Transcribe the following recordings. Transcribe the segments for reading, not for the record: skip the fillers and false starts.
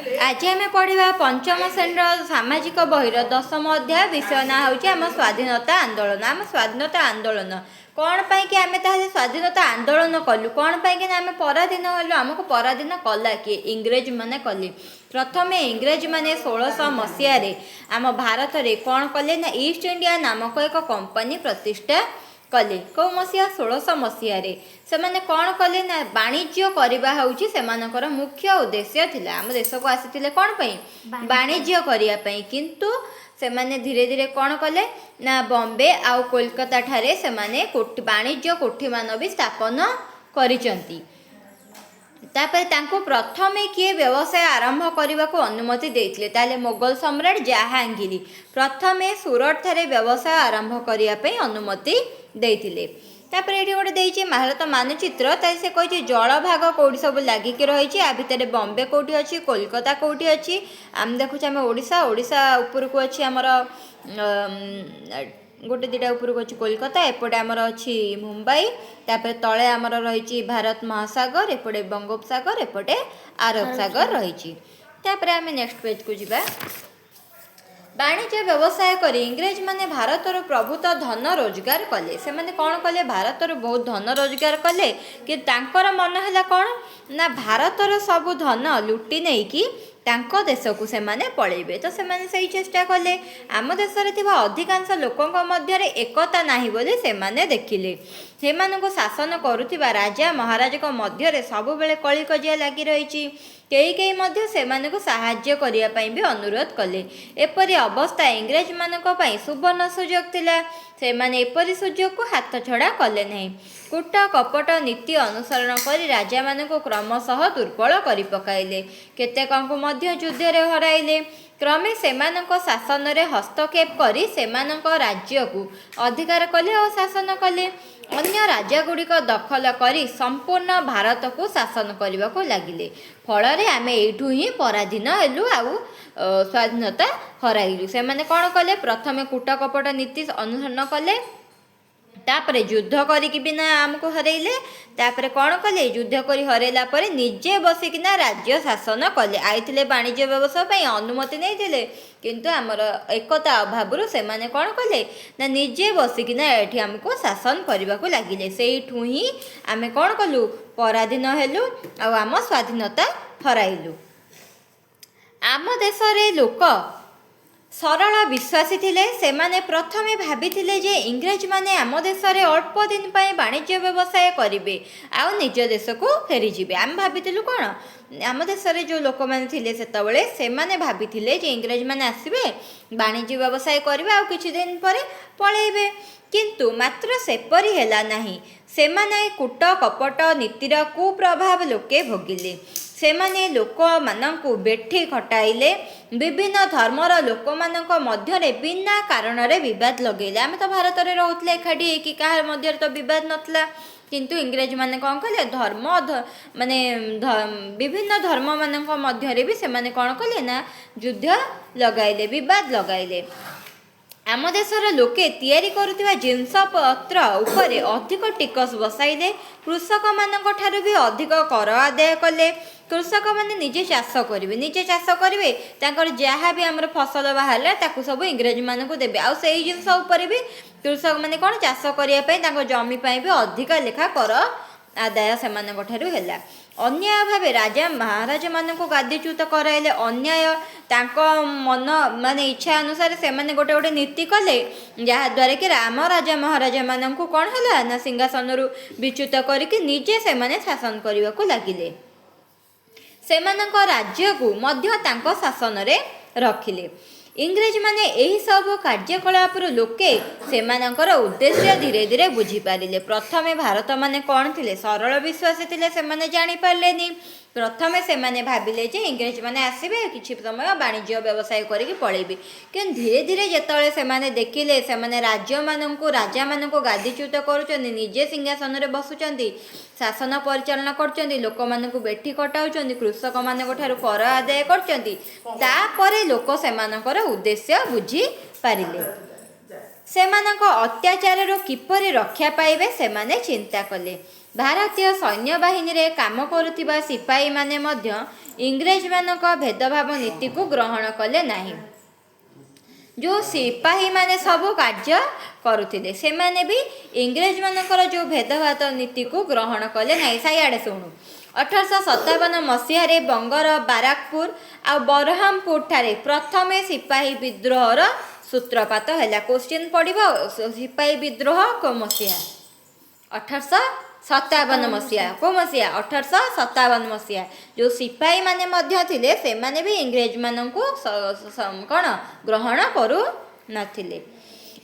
ଆଜି ଆମେ ପଢ଼ିବା ପଞ୍ଚମ ଶ୍ରେଣୀର ସାମାଜିକ ବହିର ଦଶମ ଅଧ୍ୟାୟ। ବିଷୟ ନାଁ ହେଉଛି ଆମ ସ୍ୱାଧୀନତା ଆନ୍ଦୋଳନ। ଆମ ସ୍ୱାଧୀନତା ଆନ୍ଦୋଳନ କ'ଣ ପାଇଁ କି ଆମେ ତାହେଲେ ସ୍ୱାଧୀନତା ଆନ୍ଦୋଳନ କଲୁ? କ'ଣ ପାଇଁ କି ନା ଆମେ ପରାଧୀନ ହେଲୁ। ଆମକୁ ପରାଧୀନ କଲା କିଏ? ଇଂରେଜମାନେ କଲେ। ପ୍ରଥମେ ଇଂରେଜମାନେ 1600 ମସିହାରେ ଆମ ଭାରତରେ କ'ଣ କଲେ ନା ଇଷ୍ଟ ଇଣ୍ଡିଆ ନାମକ ଏକ କମ୍ପାନୀ ପ୍ରତିଷ୍ଠା କଲେ। କେଉଁ ମସିହା? 1600 ମସିହାରେ। ସେମାନେ କ'ଣ କଲେ ନା ବାଣିଜ୍ୟ କରିବା ହେଉଛି ସେମାନଙ୍କର ମୁଖ୍ୟ ଉଦ୍ଦେଶ୍ୟ ଥିଲା। ଆମ ଦେଶକୁ ଆସିଥିଲେ କ'ଣ ପାଇଁ? ବାଣିଜ୍ୟ କରିବା ପାଇଁ। କିନ୍ତୁ ସେମାନେ ଧୀରେ ଧୀରେ କ'ଣ କଲେ ନା ବମ୍ବେ ଆଉ କୋଲକାତା ଠାରେ ସେମାନେ ବାଣିଜ୍ୟ କୋଠିମାନ ବି ସ୍ଥାପନ କରିଛନ୍ତି। ତାପରେ ତାଙ୍କୁ ପ୍ରଥମେ କିଏ ବ୍ୟବସାୟ ଆରମ୍ଭ କରିବାକୁ ଅନୁମତି ଦେଇଥିଲେ? ତାହେଲେ ମୋଗଲ ସମ୍ରାଟ ଜାହାଙ୍ଗୀର ପ୍ରଥମେ ସୁରଟ ଠାରେ ବ୍ୟବସାୟ ଆରମ୍ଭ କରିବା ପାଇଁ ଅନୁମତି ଦେଇଥିଲେ। ତାପରେ ଏଠି ଗୋଟେ ଦେଇଛି ଭାରତ ମାନଚିତ୍ର। ତାହେଲେ ସେ କହିଛି ଜଳଭାଗ କେଉଁଠି ସବୁ ଲାଗିକି ରହିଛି, ଆ ଭିତରେ ବମ୍ବେ କେଉଁଠି ଅଛି, କୋଲକାତା କେଉଁଠି ଅଛି। ଆମେ ଦେଖୁଛେ ଆମେ ଓଡ଼ିଶା, ଓଡ଼ିଶା ଉପରକୁ ଅଛି ଆମର ଗୋଟେ ଦୁଇଟା ଉପରକୁ ଅଛି କୋଲକାତା, ଏପଟେ ଆମର ଅଛି ମୁମ୍ବାଇ, ତାପରେ ତଳେ ଆମର ରହିଛି ଭାରତ ମହାସାଗର, ଏପଟେ ବଙ୍ଗୋପସାଗର, ଏପଟେ ଆରବ ସାଗର ରହିଛି। ତାପରେ ଆମେ ନେକ୍ସଟ ପେଜକୁ ଯିବା। ବାଣିଜ୍ୟ ବ୍ୟବସାୟ କରି ଇଂରେଜମାନେ ଭାରତରୁ ପ୍ରଭୂତ ଧନ ରୋଜଗାର କଲେ। ସେମାନେ କ'ଣ କଲେ? ଭାରତରୁ ବହୁତ ଧନ ରୋଜଗାର କଲେ। କିନ୍ତୁ ତାଙ୍କର ମନ ହେଲା କ'ଣ ନା ଭାରତର ସବୁ ଧନ ଲୁଟି ନେଇକି ତାଙ୍କ ଦେଶକୁ ସେମାନେ ପଳେଇବେ। ତ ସେମାନେ ସେଇ ଚେଷ୍ଟା କଲେ। ଆମ ଦେଶରେ ଥିବା ଅଧିକାଂଶ ଲୋକଙ୍କ ମଧ୍ୟରେ ଏକତା ନାହିଁ ବୋଲି ସେମାନେ ଦେଖିଲେ। ସେମାନଙ୍କୁ ଶାସନ କରୁଥିବା ରାଜା ମହାରାଜାଙ୍କ ମଧ୍ୟରେ ସବୁବେଳେ କଳିକଜିଆ ଲାଗି ରହିଛି। କେହି କେହି ମଧ୍ୟ ସେମାନଙ୍କୁ ସାହାଯ୍ୟ କରିବା ପାଇଁ ବି ଅନୁରୋଧ କଲେ। ଏପରି ଅବସ୍ଥା ଇଂରେଜମାନଙ୍କ ପାଇଁ ସୁବର୍ଣ୍ଣ ସୁଯୋଗ ଥିଲା। ସେମାନେ ଏପରି ସୁଯୋଗକୁ ହାତଛଡ଼ା କଲେ ନାହିଁ। କୂଟ କପଟ ନୀତି ଅନୁସରଣ କରି ରାଜାମାନଙ୍କୁ କ୍ରମଶଃ ଦୁର୍ବଳ କରି ପକାଇଲେ। କେତେକଙ୍କୁ ମଧ୍ୟ ଯୁଦ୍ଧରେ ହରାଇଲେ। କ୍ରମେ ସେମାନଙ୍କ ଶାସନରେ ହସ୍ତକ୍ଷେପ କରି ସେମାନଙ୍କ ରାଜ୍ୟକୁ ଅଧିକାର କଲେ ଓ ଶାସନ କଲେ। ଅନ୍ୟ ରାଜ୍ୟଗୁଡ଼ିକ ଦଖଲ କରି ସମ୍ପୂର୍ଣ୍ଣ ଭାରତକୁ ଶାସନ କରିବାକୁ ଲାଗିଲେ। ଫଳରେ ଆମେ ଏଇଠୁ ହିଁ ପରାଧୀନ ହେଲୁ ଆଉ ସ୍ୱାଧୀନତା ହରାଇଲୁ। ସେମାନେ କ'ଣ କଲେ? ପ୍ରଥମେ କୂଟ କପଟ ନୀତି ଅନୁସରଣ କଲେ, ତାପରେ ଯୁଦ୍ଧ କରିକି ବି ନା ଆମକୁ ହରେଇଲେ। ତାପରେ କ'ଣ କଲେ? ଯୁଦ୍ଧ କରି ହରେଇଲା ପରେ ନିଜେ ବସିକିନା ରାଜ୍ୟ ଶାସନ କଲେ। ଆଇଥିଲେ ବାଣିଜ୍ୟ ବ୍ୟବସାୟ ପାଇଁ, ଅନୁମତି ନେଇଥିଲେ, କିନ୍ତୁ ଆମର ଏକତା ଅଭାବରୁ ସେମାନେ କ'ଣ କଲେ ନା ନିଜେ ବସିକିନା ଏଠି ଆମକୁ ଶାସନ କରିବାକୁ ଲାଗିଲେ। ସେଇଠୁ ହିଁ ଆମେ କ'ଣ କଲୁ? ପରାଧୀନ ହେଲୁ ଆଉ ଆମ ସ୍ୱାଧୀନତା ହରାଇଲୁ। ଆମ ଦେଶରେ ଲୋକ ସରଳ ବିଶ୍ୱାସୀ ଥିଲେ। ସେମାନେ ପ୍ରଥମେ ଭାବିଥିଲେ ଯେ ଇଂରେଜମାନେ ଆମ ଦେଶରେ ଅଳ୍ପ ଦିନ ପାଇଁ ବାଣିଜ୍ୟ ବ୍ୟବସାୟ କରିବେ ଆଉ ନିଜ ଦେଶକୁ ଫେରିଯିବେ। ଆମେ ଭାବିଥିଲୁ କ'ଣ? ଆମ ଦେଶରେ ଯେଉଁ ଲୋକମାନେ ଥିଲେ ସେତେବେଳେ, ସେମାନେ ଭାବିଥିଲେ ଯେ ଇଂରେଜମାନେ ଆସିବେ, ବାଣିଜ୍ୟ ବ୍ୟବସାୟ କରିବେ ଆଉ କିଛି ଦିନ ପରେ ପଳେଇବେ। କିନ୍ତୁ ମାତ୍ର ସେପରି ହେଲା ନାହିଁ। ସେମାନେ କୂଟ କପଟ ନୀତିର କୁପ୍ରଭାବ ଲୋକେ ଭୋଗିଲେ। ସେମାନେ ଲୋକମାନଙ୍କୁ ବେଠି ଖଟାଇଲେ। ବିଭିନ୍ନ ଧର୍ମର ଲୋକମାନଙ୍କ ମଧ୍ୟରେ ବିନା କାରଣରେ ବିବାଦ ଲଗେଇଲେ। ଆମେ ତ ଭାରତରେ ରହୁଥିଲେ ଏକାଠି ହେଇକି, କାହା ମଧ୍ୟରେ ତ ବିବାଦ ନଥିଲା। କିନ୍ତୁ ଇଂରେଜମାନେ କ'ଣ କଲେ? ଧର୍ମ ମାନେ ବିଭିନ୍ନ ଧର୍ମମାନଙ୍କ ମଧ୍ୟରେ ବି ସେମାନେ କ'ଣ କଲେ ନା ଯୁଦ୍ଧ ଲଗାଇଲେ, ବିବାଦ ଲଗାଇଲେ। ଆମ ଦେଶର ଲୋକେ ତିଆରି କରୁଥିବା ଜିନିଷପତ୍ର ଉପରେ ଅଧିକ ଟିକସ ବସାଇଲେ। କୃଷକମାନଙ୍କ ଠାରୁ ବି ଅଧିକ କର ଆଦାୟ କଲେ। କୃଷକମାନେ ନିଜେ ଚାଷ କରିବେ, ନିଜେ ଚାଷ କରିବେ, ତାଙ୍କର ଯାହା ବି ଆମର ଫସଲ ବାହାରିଲା ତାକୁ ସବୁ ଇଂରେଜମାନଙ୍କୁ ଦେବେ। ଆଉ ସେଇ ଜିନିଷ ଉପରେ ବି କୃଷକମାନେ କ'ଣ ଚାଷ କରିବା ପାଇଁ ତାଙ୍କ ଜମି ପାଇଁ ବି ଅଧିକା ଲେଖା କର ଆଦାୟ ସେମାନଙ୍କ ଠାରୁ ହେଲା। ଅନ୍ୟାୟ ଭାବେ ରାଜା ମହାରାଜାମାନଙ୍କୁ ଗାଦିଚ୍ୟୁତ କରାଇଲେ। ଅନ୍ୟାୟ ତାଙ୍କ ମନ ମାନେ ଇଚ୍ଛା ଅନୁସାରେ ସେମାନେ ଗୋଟେ ଗୋଟେ ନୀତି କଲେ, ଯାହାଦ୍ୱାରା କି ରାମ ରାଜା ମହାରାଜାମାନଙ୍କୁ କ'ଣ ହେଲା ନା ସିଂହାସନରୁ ବିଚ୍ୟୁତ କରିକି ନିଜେ ସେମାନେ ଶାସନ କରିବାକୁ ଲାଗିଲେ। ସେମାନଙ୍କ ରାଜ୍ୟକୁ ମଧ୍ୟ ତାଙ୍କ ଶାସନରେ ରଖିଲେ। ଇଂରେଜମାନେ ଏହି ସବୁ କାର୍ଯ୍ୟକଳାପରୁ ଲୋକେ ସେମାନଙ୍କର ଉଦ୍ଦେଶ୍ୟ ଧୀରେ ଧୀରେ ବୁଝିପାରିଲେ। ପ୍ରଥମେ ଭାରତମାନେ କ'ଣ ଥିଲେ? ସରଳ ବିଶ୍ୱାସୀ ଥିଲେ। ସେମାନେ ଜାଣିପାରିଲେନି। ପ୍ରଥମେ ସେମାନେ ଭାବିଲେ ଯେ ଇଂରେଜମାନେ ଆସିବେ, କିଛି ସମୟ ବାଣିଜ୍ୟ ବ୍ୟବସାୟ କରିକି ପଳେଇବେ। କିନ୍ତୁ ଧୀରେ ଧୀରେ ଯେତେବେଳେ ସେମାନେ ଦେଖିଲେ ସେମାନେ ରାଜ୍ୟମାନଙ୍କୁ, ରାଜାମାନଙ୍କୁ ଗାଦିଚ୍ୟୁତ କରୁଛନ୍ତି, ନିଜେ ସିଂହାସନରେ ବସୁଛନ୍ତି, ଶାସନ ପରିଚାଳନା କରୁଛନ୍ତି, ଲୋକମାନଙ୍କୁ ବେଠି ଖଟାଉଛନ୍ତି, କୃଷକମାନଙ୍କ ଠାରୁ କର ଆଦାୟ କରୁଛନ୍ତି, ତାପରେ ଲୋକ ସେମାନଙ୍କର ଉଦ୍ଦେଶ୍ୟ ବୁଝିପାରିଲେ। ସେମାନଙ୍କ ଅତ୍ୟାଚାରରୁ କିପରି ରକ୍ଷା ପାଇବେ ସେମାନେ ଚିନ୍ତା କଲେ। ଭାରତୀୟ ସୈନ୍ୟବାହିନୀରେ କାମ କରୁଥିବା ସିପାହୀମାନେ ମଧ୍ୟ ଇଂରେଜମାନଙ୍କ ଭେଦଭାବ ନୀତିକୁ ଗ୍ରହଣ କଲେ ନାହିଁ। ଯେଉଁ ସିପାହୀମାନେ ସବୁ କାର୍ଯ୍ୟ କରୁଥିଲେ, ସେମାନେ ବି ଇଂରେଜମାନଙ୍କର ଯେଉଁ ଭେଦଭାବ ନୀତିକୁ ଗ୍ରହଣ କଲେ ନାହିଁ। ସାଇଆଡ଼େ ଶୁଣୁ। 1857 ମସିହାରେ ବଙ୍ଗର ବାରାକପୁର ଆଉ ବରହମପୁର ଠାରେ ପ୍ରଥମେ ସିପାହୀ ବିଦ୍ରୋହର ସୂତ୍ରପାତ ହେଲା। କୋଶ୍ଚିନ୍ ପଡ଼ିବ, ସିପାହୀ ବିଦ୍ରୋହ କେଉଁ ମସିହା? 1857 ମସିହା। କେଉଁ ମସିହା? 1857 ମସିହା। ଯେଉଁ ସିପାହୀମାନେ ମଧ୍ୟ ଥିଲେ, ସେମାନେ ବି ଇଂରେଜମାନଙ୍କୁ କ'ଣ ଗ୍ରହଣ କରୁନଥିଲେ।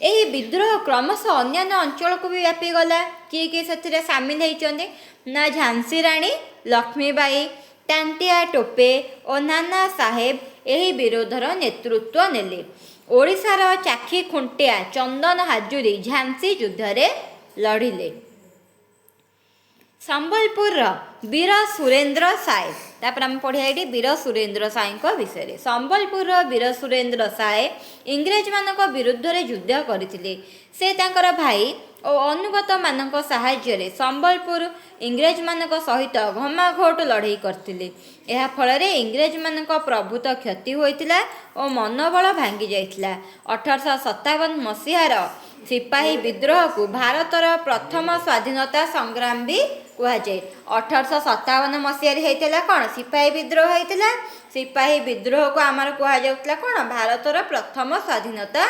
ଏହି ବିଦ୍ରୋହ କ୍ରମଶଃ ଅନ୍ୟାନ୍ୟ ଅଞ୍ଚଳକୁ ବି ବ୍ୟାପିଗଲା। କିଏ କିଏ ସେଥିରେ ସାମିଲ ହେଇଛନ୍ତି ନା, ଝାନ୍ସୀ ରାଣୀ ଲକ୍ଷ୍ମୀବାଇ, ତାନ୍ତିଆ ଟୋପେ ଓ ନାନା ସାହେବ ଏହି ବିରୋଧର ନେତୃତ୍ୱ ନେଲେ। ଓଡ଼ିଶାର ଚାଖି ଖୁଣ୍ଟିଆ ଚନ୍ଦନ ହାଜୁରୀ ଝାନ୍ସୀ ଯୁଦ୍ଧରେ ଲଢ଼ିଲେ। ସମ୍ବଲପୁରର ବୀର ସୁରେନ୍ଦ୍ର ସାଏ। ତାପରେ ଆମେ ପଢ଼ିବା ଏଇଠି ବୀର ସୁରେନ୍ଦ୍ର ସାଏଙ୍କ ବିଷୟରେ। ସମ୍ବଲପୁରର ବୀର ସୁରେନ୍ଦ୍ର ସାଏ ଇଂରେଜମାନଙ୍କ ବିରୁଦ୍ଧରେ ଯୁଦ୍ଧ କରିଥିଲେ। ସେ ତାଙ୍କର ଭାଇ ଓ ଅନୁଗତମାନଙ୍କ ସାହାଯ୍ୟରେ ସମ୍ବଲପୁର ଇଂରେଜମାନଙ୍କ ସହିତ ଘମାଘୋଟ ଲଢ଼େଇ କରିଥିଲେ। ଏହା ଫଳରେ ଇଂରେଜମାନଙ୍କ ପ୍ରଭୂତ କ୍ଷତି ହୋଇଥିଲା ଓ ମନୋବଳ ଭାଙ୍ଗି ଯାଇଥିଲା। 1857 ମସିହାର ସିପାହୀ ବିଦ୍ରୋହକୁ ଭାରତର ପ୍ରଥମ ସ୍ୱାଧୀନତା ସଂଗ୍ରାମ ବି କୁହାଯାଏ। 1857 ମସିହାରେ ହେଇଥିଲା କ'ଣ? ସିପାହୀ ବିଦ୍ରୋହ ହେଇଥିଲା। ସିପାହୀ ବିଦ୍ରୋହକୁ ଆମର କୁହାଯାଉଥିଲା କ'ଣ? ଭାରତର ପ୍ରଥମ ସ୍ୱାଧୀନତା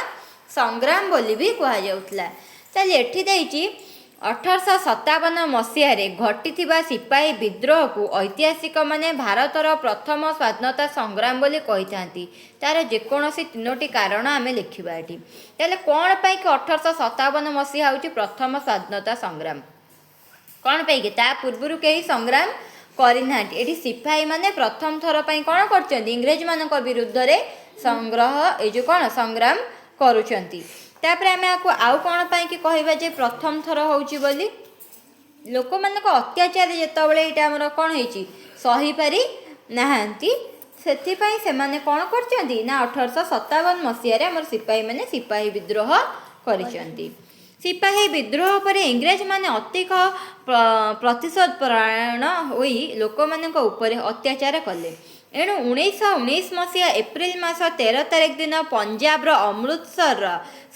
ସଂଗ୍ରାମ ବୋଲି ବି କୁହାଯାଉଥିଲା। ତାହେଲେ ଏଠି ଦେଇଛି, 1857 ମସିହାରେ ଘଟିଥିବା ସିପାହୀ ବିଦ୍ରୋହକୁ ଐତିହାସିକମାନେ ଭାରତର ପ୍ରଥମ ସ୍ୱାଧୀନତା ସଂଗ୍ରାମ ବୋଲି କହିଥାନ୍ତି। ତାର ଯେକୌଣସି ତିନୋଟି କାରଣ ଆମେ ଲେଖିବା ଏଠି। ତାହେଲେ କ'ଣ ପାଇଁ କି 1857 ମସିହା ହେଉଛି ପ୍ରଥମ ସ୍ୱାଧୀନତା ସଂଗ୍ରାମ? କ'ଣ ପାଇଁ କି? ତା ପୂର୍ବରୁ କେହି ସଂଗ୍ରାମ କରିନାହାନ୍ତି। ଏଠି ସିପାହୀମାନେ ପ୍ରଥମ ଥର ପାଇଁ କ'ଣ କରିଛନ୍ତି? ଇଂରେଜମାନଙ୍କ ବିରୁଦ୍ଧରେ ସଂଗ୍ରହ, ଏଇ ଯେଉଁ କ'ଣ ସଂଗ୍ରାମ କରୁଛନ୍ତି। ତାପରେ ଆମେ ଆକୁ ଆଉ କ'ଣ ପାଇଁ କି କହିବା ଯେ ପ୍ରଥମ ଥର ହେଉଛି ବୋଲି? ଲୋକମାନଙ୍କ ଅତ୍ୟାଚାର ଯେତେବେଳେ ଏଇଟା ଆମର କ'ଣ ହେଇଛି, ସହିପାରି ନାହାନ୍ତି, ସେଥିପାଇଁ ସେମାନେ କ'ଣ କରିଛନ୍ତି ନା, 1857 ମସିହାରେ ଆମର ସିପାହୀମାନେ ସିପାହୀ ବିଦ୍ରୋହ କରିଛନ୍ତି। ସିପାହୀ ବିଦ୍ରୋହ ପରେ ଇଂରେଜମାନେ ଅଧିକ ପ୍ରତିଶୋଧ ପରାୟଣ ହୋଇ ଲୋକମାନଙ୍କ ଉପରେ ଅତ୍ୟାଚାର କଲେ। ଏଣୁ 1919 ମସିହା ଏପ୍ରିଲ ମାସ 13 ତାରିଖ ଦିନ ପଞ୍ଜାବର ଅମୃତସର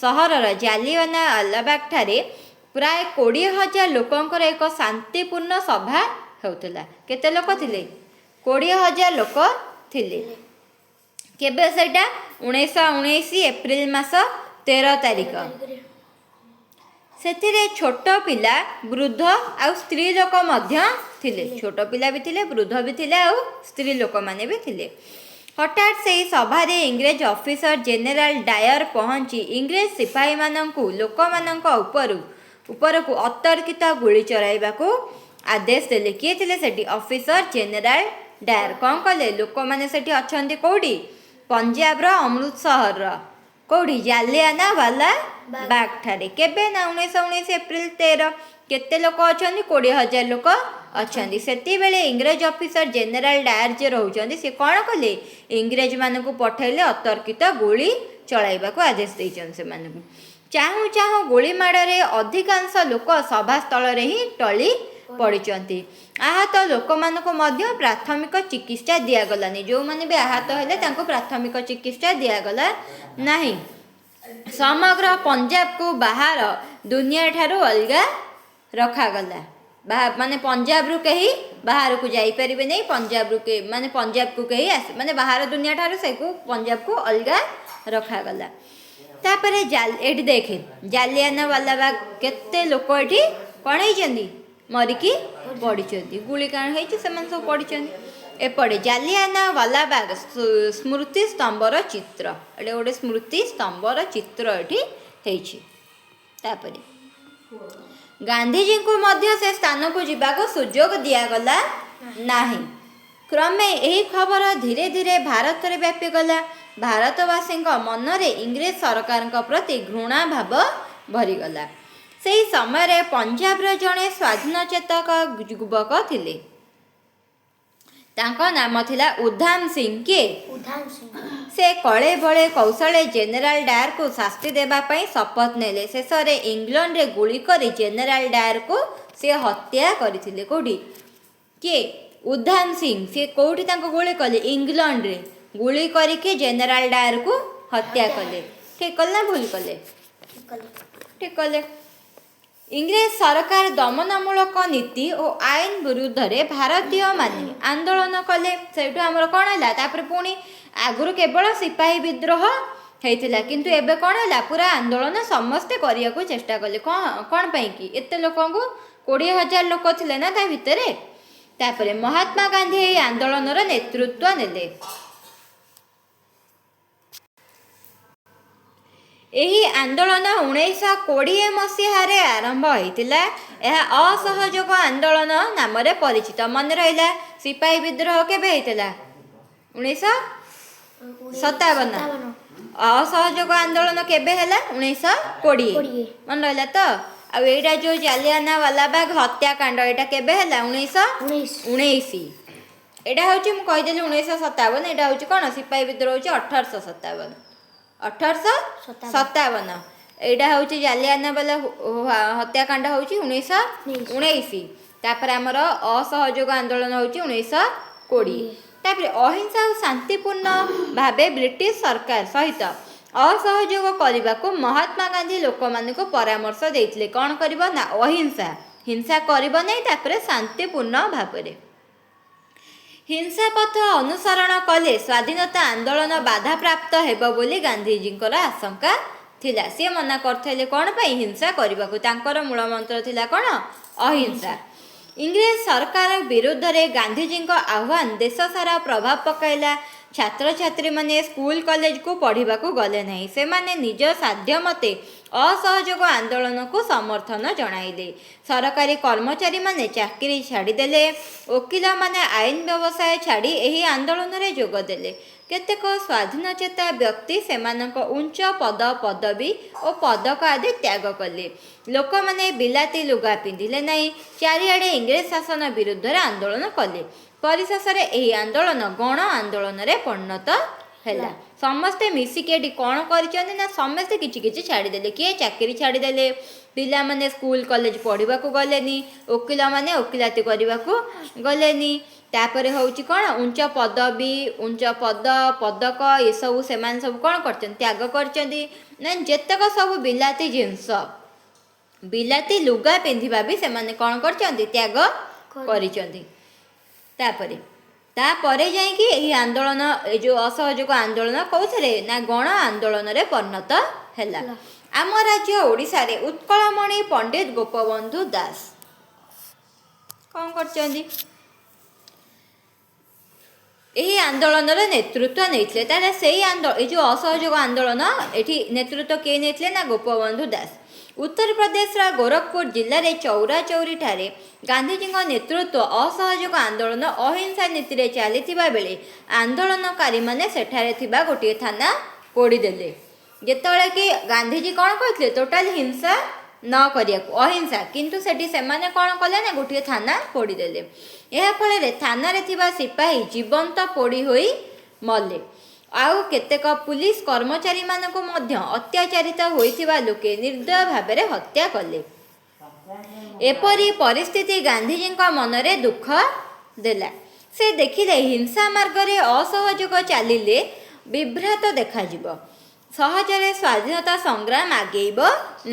ସହରର ଜାଲିଆନା ଆଲାବାଗଠାରେ ପ୍ରାୟ 20,000 ଲୋକଙ୍କର ଏକ ଶାନ୍ତିପୂର୍ଣ୍ଣ ସଭା ହେଉଥିଲା। କେତେ ଲୋକ ଥିଲେ? 20,000 ଲୋକ ଥିଲେ। କେବେ ସେଇଟା? 1919 ଏପ୍ରିଲ ମାସ 13 ତାରିଖ। ସେଥିରେ ଛୋଟ ପିଲା, ବୃଦ୍ଧ ଆଉ ସ୍ତ୍ରୀ ଲୋକ ମଧ୍ୟ ଥିଲେ। ଛୋଟ ପିଲା ବି ଥିଲେ, ବୃଦ୍ଧ ବି ଥିଲେ ଆଉ ସ୍ତ୍ରୀ ଲୋକମାନେ ବି ଥିଲେ। ହଠାତ୍ ସେହି ସଭାରେ ଇଂରେଜ ଅଫିସର ଜେନେରାଲ ଡାୟର ପହଞ୍ଚି ଇଂରେଜ ସିପାହୀମାନଙ୍କୁ ଲୋକମାନଙ୍କ ଉପରକୁ ଅତର୍କିତ ଗୁଳି ଚଳାଇବାକୁ ଆଦେଶ ଦେଲେ। କିଏ ଥିଲେ ସେଠି? Officer general Dyer. କ'ଣ କଲେ? ଲୋକମାନେ ସେଠି ଅଛନ୍ତି। କେଉଁଠି? ପଞ୍ଜାବର ଅମୃତସରର କେଉଁଠି? ଜାଲିଆନା ୱାଲା ବାଗ ଠାରେ। କେବେ ନା 1919 ଏପ୍ରିଲ 13। କେତେ ଲୋକ ଅଛନ୍ତି? 20,000 ଲୋକ ଅଛନ୍ତି। ସେତିବେଳେ ଇଂରେଜ ଅଫିସର ଜେନେରାଲ ଡାୟର ଯିଏ ରହୁଛନ୍ତି, ସେ କ'ଣ କଲେ? ଇଂରେଜମାନଙ୍କୁ ପଠାଇଲେ, ଅତର୍କିତ ଗୁଳି ଚଳାଇବାକୁ ଆଦେଶ ଦେଇଛନ୍ତି ସେମାନଙ୍କୁ। ଚାହୁଁ ଚାହୁଁ ଗୁଳିମାଡ଼ରେ ଅଧିକାଂଶ ଲୋକ ସଭାସ୍ଥଳରେ ହିଁ ଟଳି ପଡ଼ିଛନ୍ତି। ଆହତ ଲୋକମାନଙ୍କୁ ମଧ୍ୟ ପ୍ରାଥମିକ ଚିକିତ୍ସା ଦିଆଗଲାନି। ଯେଉଁମାନେ ବି ଆହତ ହେଲେ, ତାଙ୍କୁ ପ୍ରାଥମିକ ଚିକିତ୍ସା ଦିଆଗଲା ନାହିଁ। ସମଗ୍ର ପଞ୍ଜାବକୁ ବାହାର ଦୁନିଆ ଠାରୁ ଅଲଗା ରଖାଗଲା। ମାନେ ପଞ୍ଜାବରୁ କେହି ବାହାରକୁ ଯାଇପାରିବେ ନାହିଁ। ପଞ୍ଜାବରୁ ମାନେ ପଞ୍ଜାବକୁ କେହି ଆସି, ମାନେ ବାହାର ଦୁନିଆ ଠାରୁ ସେକୁ ପଞ୍ଜାବକୁ ଅଲଗା ରଖାଗଲା। ତାପରେ ଏଠି ଦେଖେ, ଜାଲିଆନାୱାଲାବାଗ, କେତେ ଲୋକ ଏଠି କ'ଣ ହେଇଛନ୍ତି? ମରିକି ପଡ଼ିଛନ୍ତି। ଗୁଳି କାଣ ହେଇଛି, ସେମାନେ ସବୁ ପଡ଼ିଛନ୍ତି। ଏପଟେ ଜାଲିଆନାୱାଲାବାଗ ସ୍ମୃତି ସ୍ତମ୍ଭର ଚିତ୍ର। ଏଠି ଗୋଟେ ସ୍ମୃତି ସ୍ତମ୍ଭର ଚିତ୍ର ଏଠି ହେଇଛି। ତାପରେ ଗାନ୍ଧିଜୀଙ୍କୁ ମଧ୍ୟ ସେ ସ୍ଥାନକୁ ଯିବାକୁ ସୁଯୋଗ ଦିଆଗଲା ନାହିଁ। କ୍ରମେ ଏହି ଖବର ଧୀରେ ଧୀରେ ଭାରତରେ ବ୍ୟାପିଗଲା। ଭାରତବାସୀଙ୍କ ମନରେ ଇଂରେଜ ସରକାରଙ୍କ ପ୍ରତି ଘୃଣା ଭାବ ଭରିଗଲା। ସେହି ସମୟରେ ପଞ୍ଜାବର ଜଣେ ସ୍ୱାଧୀନଚେତକ ଯୁବକ ଥିଲେ। ତାଙ୍କ ନାମ ଥିଲା ଉଧାମ ସିଂ। କିଏ? ଉଧାମ ସିଂ। ସେ କଳେ ବଳେ କୌଶଳେ ଜେନେରାଲ ଡାୟରକୁ ଶାସ୍ତି ଦେବା ପାଇଁ ଶପଥ ନେଲେ। ଶେଷରେ ଇଂଲଣ୍ଡରେ ଗୁଳି କରି ଜେନେରାଲ ଡାୟରକୁ ସିଏ ହତ୍ୟା କରିଥିଲେ। କେଉଁଠି? କିଏ? ଉଧାନ ସିଂ। ସିଏ କେଉଁଠି ତାଙ୍କୁ ଗୁଳି କଲେ? ଇଂଲଣ୍ଡରେ ଗୁଳି କରିକି ଜେନେରାଲ ଡାୟରକୁ ହତ୍ୟା କଲେ। ଠିକ୍ କଲେ ନା ଭୁଲ କଲେ? ଠିକ୍ କଲେ। ଠିକ୍ କଲେ। ଇଂରେଜ ସରକାର ଦମନମୂଳକ ନୀତି ଓ ଆଇନ ବିରୁଦ୍ଧରେ ଭାରତୀୟମାନେ ଆନ୍ଦୋଳନ କଲେ। ସେଇଠୁ ଆମର କ'ଣ ହେଲା? ତାପରେ ପୁଣି ଆଗରୁ କେବଳ ସିପାହୀ ବିଦ୍ରୋହ ହେଇଥିଲା, କିନ୍ତୁ ଏବେ କ'ଣ ହେଲା? ପୁରା ଆନ୍ଦୋଳନ ସମସ୍ତେ କରିବାକୁ ଚେଷ୍ଟା କଲେ। କ'ଣ ପାଇଁ କି ଏତେ ଲୋକଙ୍କୁ, 20,000 ଲୋକ ଥିଲେ ନା ତା ଭିତରେ। ତାପରେ ମହାତ୍ମା ଗାନ୍ଧୀ ଏହି ଆନ୍ଦୋଳନର ନେତୃତ୍ୱ ନେଲେ। ଏହି ଆନ୍ଦୋଳନ 1920 ମସିହାରେ ଆରମ୍ଭ ହୋଇଥିଲା। ଏହା ଅସହଯୋଗ ଆନ୍ଦୋଳନ ନାମରେ ପରିଚିତ। ମନେ ରହିଲା? ସିପାହୀ ବିଦ୍ରୋହ କେବେ ହେଇଥିଲା? 1957। ଅସହଯୋଗ ଆନ୍ଦୋଳନ କେବେ ହେଲା? 1920। 20। ମନେ ରହିଲା ତ? ଆଉ ଏଇଟା ଯେଉଁ ଜାଲିଆନାୱାଲାବାଗ ହତ୍ୟାକାଣ୍ଡ, ଏଇଟା କେବେ ହେଲା? 19 19। 19। ଏଇଟା ହେଉଛି, ମୁଁ କହିଦେଲି 1957, ଏଇଟା ହେଉଛି କ'ଣ? ସିପାହୀ ବିଦ୍ରୋହ ହେଉଛି 1857। 1857। ଏଇଟା ହେଉଛି ଜାଲିଆନାବାଲା ହତ୍ୟାକାଣ୍ଡ ହେଉଛି 1919। ତାପରେ ଆମର ଅସହଯୋଗ ଆନ୍ଦୋଳନ ହେଉଛି 1920। ତାପରେ ଅହିଂସା ଓ ଶାନ୍ତିପୂର୍ଣ୍ଣ ଭାବେ ବ୍ରିଟିଶ ସରକାର ସହିତ ଅସହଯୋଗ କରିବାକୁ ମହାତ୍ମା ଗାନ୍ଧୀ ଲୋକମାନଙ୍କୁ ପରାମର୍ଶ ଦେଇଥିଲେ। କ'ଣ କରିବ ନା ଅହିଂସା, ହିଂସା କରିବ ନାହିଁ, ତାପରେ ଶାନ୍ତିପୂର୍ଣ୍ଣ ଭାବରେ। ହିଂସା ପଥ ଅନୁସରଣ କଲେ ସ୍ୱାଧୀନତା ଆନ୍ଦୋଳନ ବାଧାପ୍ରାପ୍ତ ହେବ ବୋଲି ଗାନ୍ଧିଜୀଙ୍କର ଆଶଙ୍କା ଥିଲା। ସିଏ ମନା କରିଥିଲେ କ'ଣ ପାଇଁ? ହିଂସା କରିବାକୁ। ତାଙ୍କର ମୂଳ ମନ୍ତ୍ର ଥିଲା କ'ଣ? ଅହିଂସା। ଇଂରେଜ ସରକାର ବିରୁଦ୍ଧରେ ଗାନ୍ଧିଜୀଙ୍କ ଆହ୍ୱାନ ଦେଶ ସାରା ପ୍ରଭାବ ପକାଇଲା। ଛାତ୍ରଛାତ୍ରୀମାନେ ସ୍କୁଲ କଲେଜକୁ ପଢ଼ିବାକୁ ଗଲେ ନାହିଁ। ସେମାନେ ନିଜ ସାଧ୍ୟ ମତେ ଅସହଯୋଗ ଆନ୍ଦୋଳନକୁ ସମର୍ଥନ ଜଣାଇଲେ। ସରକାରୀ କର୍ମଚାରୀମାନେ ଚାକିରି ଛାଡ଼ିଦେଲେ। ଓକିଲମାନେ ଆଇନ ବ୍ୟବସାୟ ଛାଡ଼ି ଏହି ଆନ୍ଦୋଳନରେ ଯୋଗ ଦେଲେ। କେତେକ ସ୍ୱାଧୀନଚେତା ବ୍ୟକ୍ତି ସେମାନଙ୍କ ଉଚ୍ଚ ପଦ ପଦବୀ ଓ ପଦକ ଆଦି ତ୍ୟାଗ କଲେ। ଲୋକମାନେ ବିଲାତି ଲୁଗା ପିନ୍ଧିଲେ ନାହିଁ। ଚାରିଆଡ଼େ ଇଂରେଜ ଶାସନ ବିରୁଦ୍ଧରେ ଆନ୍ଦୋଳନ କଲେ। ପରିଶେଷରେ ଏହି ଆନ୍ଦୋଳନ ଗଣ ଆନ୍ଦୋଳନରେ ପରିଣତ ହେଲା। ସମସ୍ତେ ମିଶିକି ଏଠି କ'ଣ କରିଛନ୍ତି ନା ସମସ୍ତେ କିଛି କିଛି ଛାଡ଼ିଦେଲେ। କିଏ ଚାକିରି ଛାଡ଼ିଦେଲେ, ପିଲାମାନେ ସ୍କୁଲ କଲେଜ ପଢ଼ିବାକୁ ଗଲେନି, ଓକିଲମାନେ ଓକିଲାତି କରିବାକୁ ଗଲେନି। ତାପରେ ହେଉଛି କ'ଣ? ଉଞ୍ଚ ପଦବୀ, ଉଞ୍ଚ ପଦ ପଦକ ଏସବୁ ସେମାନେ ସବୁ କ'ଣ କରିଛନ୍ତି? ତ୍ୟାଗ କରିଛନ୍ତି। ନା ଯେତେକ ସବୁ ବିଲାତି ଜିନିଷ, ବିଲାତି ଲୁଗା ପିନ୍ଧିବା ବି ସେମାନେ କ'ଣ କରିଛନ୍ତି? ତ୍ୟାଗ କରିଛନ୍ତି। ତାପରେ ଯାଇକି ଏହି ଆନ୍ଦୋଳନ, ଏ ଯେଉଁ ଅସହଯୋଗ ଆନ୍ଦୋଳନ କେଉଁଥିରେ ନା ଗଣ ଆନ୍ଦୋଳନରେ ପରିଣତ ହେଲା। ଆମ ରାଜ୍ୟ ଓଡ଼ିଶାରେ ଉତ୍କଳମଣି ପଣ୍ଡିତ ଗୋପବନ୍ଧୁ ଦାସ କ'ଣ କରିଛନ୍ତି? ଏହି ଆନ୍ଦୋଳନର ନେତୃତ୍ୱ ନେଇଥିଲେ। ତାହେଲେ ସେଇ ଏଇ ଯେଉଁ ଅସହଯୋଗ ଆନ୍ଦୋଳନ, ଏଠି ନେତୃତ୍ୱ କିଏ ନେଇଥିଲେ ନା ଗୋପବନ୍ଧୁ ଦାସ। ଉତ୍ତରପ୍ରଦେଶର ଗୋରଖପୁର ଜିଲ୍ଲାରେ ଚୌରା ଚୌରିଠାରେ ଗାନ୍ଧିଜୀଙ୍କ ନେତୃତ୍ୱ ଅସହଯୋଗ ଆନ୍ଦୋଳନ ଅହିଂସା ନୀତିରେ ଚାଲିଥିବା ବେଳେ ଆନ୍ଦୋଳନକାରୀମାନେ ସେଠାରେ ଥିବା ଗୋଟିଏ ଥାନା ପୋଡ଼ିଦେଲେ। ଯେତେବେଳେ କି ଗାନ୍ଧିଜୀ କ'ଣ କହିଥିଲେ? ଟୋଟାଲ ହିଂସା ନ କରିବାକୁ, ଅହିଂସା। କିନ୍ତୁ ସେଠି ସେମାନେ କ'ଣ କଲେ ନା ଗୋଟିଏ ଥାନା ପୋଡ଼ିଦେଲେ। ଏହା ଫଳରେ ଥାନାରେ ଥିବା ସିପାହୀ ଜୀବନ୍ତ ପୋଡ଼ି ହୋଇ ମଲେ। ଆଉ କେତେକ ପୁଲିସ କର୍ମଚାରୀମାନଙ୍କୁ ମଧ୍ୟ ଅତ୍ୟାଚାରିତ ହୋଇଥିବା ଲୋକେ ନିର୍ଦ୍ଦୟ ଭାବରେ ହତ୍ୟା କଲେ। ଏପରି ପରିସ୍ଥିତି ଗାନ୍ଧିଜୀଙ୍କ ମନରେ ଦୁଃଖ ଦେଲା। ସେ ଦେଖିଲେ ହିଂସା ମାର୍ଗରେ ଅସହଯୋଗ ଚାଲିଲେ ବିଭ୍ରାଟ ଦେଖାଯିବ, ସହଜରେ ସ୍ୱାଧୀନତା ସଂଗ୍ରାମ ଆଗେଇବ